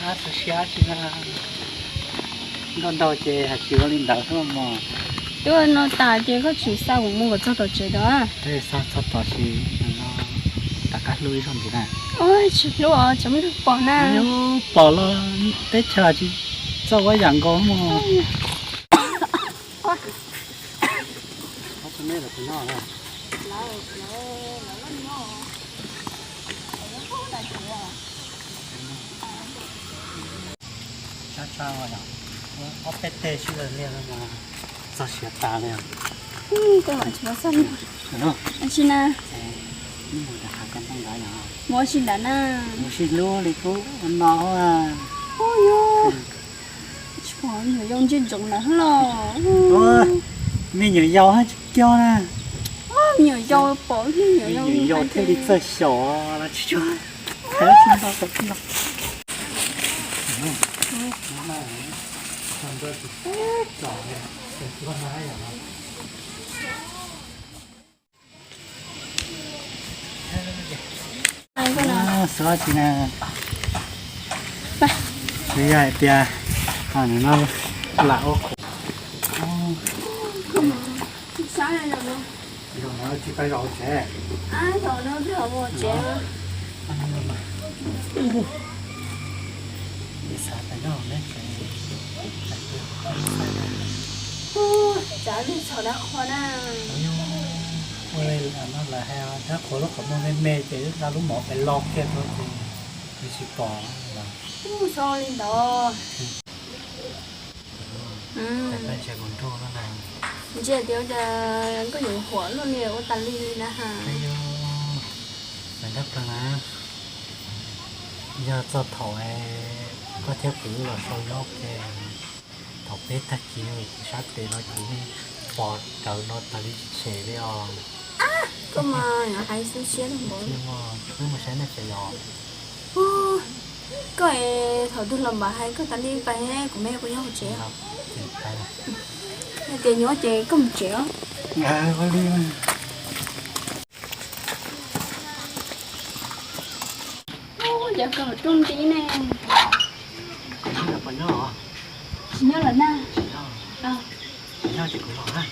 Ab, xav siab tsis na. Nkauj nraug ces hais tsis ua li ntawd xwb mog. Twb no tas ces koj tsis xa kuv mus kom txog tom tsev tod. Tej xa txog tom tsis no, rov qab hlub ib zaug ntxiv na. Tsis hlub os, tsam muaj neeg pom na. Pom los teb chaws tsis txawj ua yam nkaus mog. Ob peb teg sib law liag no mas txog siav tas li. Koj mam tsis muab xaj li. Tsis na. Mus ua si ntawd na. Mus sib hlub li kub no. Ub, yog tsis pom me nyuam yau ntsia ntsoov lawm los. Me nyuam yau hab tsis kiag na. Me nyuam yau pom me nyuam yau thiaj li txawj xyaum los tsis tshua. Xwb tsis na. Tsis yog hais tias no lam ua qhuav. Tsis pab zaum tsev. Txav li txhom dab qhuas na. Ua li no lawv hais dab qhuas lub qhov muag me me ces nqa lub mov pes los kiag rau ces nws tsis pom. Ua li ntawd. Ntsia tias ua cas koj yuav huam luaj li ua tas li na ha. Lawv dab plaub na, yog txog thaum koj thiab kuv los sau nyob ces thaum peb tag kis sab tes no ces yeej pom rawv no tas li tsis tshem li os. Koj mas hais xwb siab npaum. Wb mus saib nej tsev yom. Koj es thaum twg los npam hais koj tas li pais kuv me kuv nyob hauv tsev. Hais tias nyob ces koj mus tsev os. Ub, cov kawm rooj nti ne. Tsis nyob lawm na. Tsis nyob ces kuv los na.